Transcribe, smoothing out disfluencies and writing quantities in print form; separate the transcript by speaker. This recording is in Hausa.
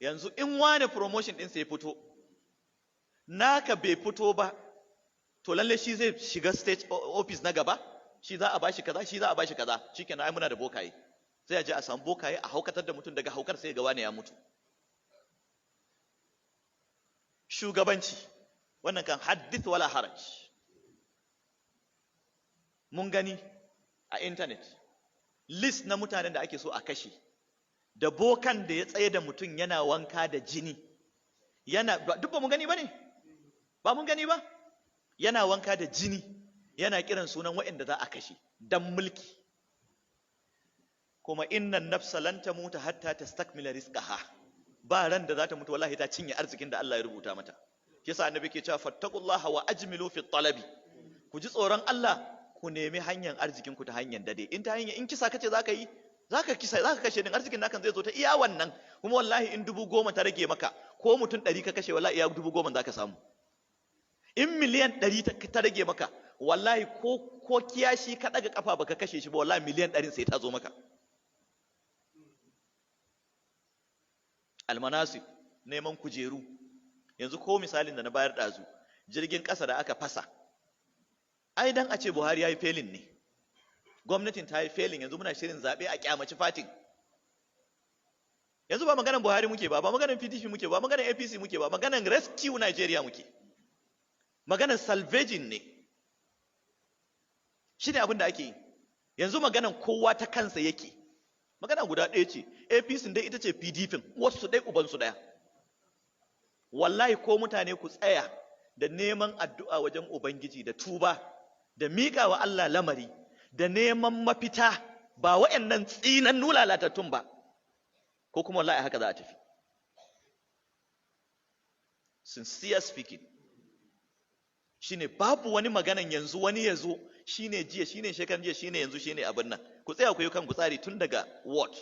Speaker 1: Yanzu in wane promotion ɗinsa ya fito, naka bai fito ba, to lalle shi zai shiga stage office na gaba, shi za a bashi kaza, shi za a bashi kaza, shikenan, ai muna da bokaye. Sai a je a samu bokaye a haukatar da mutum, daga haukar sai ga wane ya mutu. Shugabanci wannan kan haddith wala haraj. Mun gani a internet list na mutanen da ake so a kashe, da bokan da ya tsaye da mutum yana wanka da jini, yana duk ba mun gani ba ne? Ba mun gani ba? Yana wanka da jini, yana kiran sunan waɗanda za a kashe dan mulki. Kuma innan nafsa lan tamuta hatta tastakmila rizqaha. Ba ran da za ta mutu wallahi ta cinye arzikin da Allah ya rubuta mata. Shi yasa annabi ke cewa fattaqullaha wa ajmilu fi talabi. Ku ji tsoron Allah, ku nemi hanyar arzikin ku ta hanyar dade. In ta hanyar in kisa kace zaka yi, zaka kisa, zaka kashe din, arzikin nakan zai zo ta iya wannan. Kuma wallahi in 10,000 ta rage maka, ko mutum 100 ka kashe, wallahi iya 10,000 zaka samu. In miliyan 100 ta rage maka, wallahi ko kiyashi ka daga kafa baka kashe shi ba, wallahi miliyan 100 sai ta zo maka. Almanasib, neman kujeru. Yanzu ko misalin da na bayar ɗazu, jirgin ƙasa da aka fasa, ai dan a ce Buhari ya yi felin ne, gwamnatin ta yi felin, yanzu muna shirin zaɓe a kyamaci fatin. Yanzu ba maganan Buhari muke ba, ba maganan PDP muke ba, maganan APC muke ba, maganan rescue Nigeria muke, maganan salvaging ne, shi ne abin da ake yi yanzu. Maganan kowa ta kansa yake. Magana guda ɗaya ce, APC dai ita ce PDP, wasu ɗaya ubansu ɗaya. Wallahi ko mutane ku tsaya da neman addu'a wajen Ubangiji da tuba da miƙa wa Allah lamari da neman mafita, ba wa'annan tsinannu lalatattun ba, ko kuma wallahi haka za a tafi. Sincere speaking, shine babu wani maganan yanzu wani ya zo, shine jiya, shine shekaran jiya, shine yanzu, shine abin nan. Ku tsaya ku yi kanku tsari tun daga ward.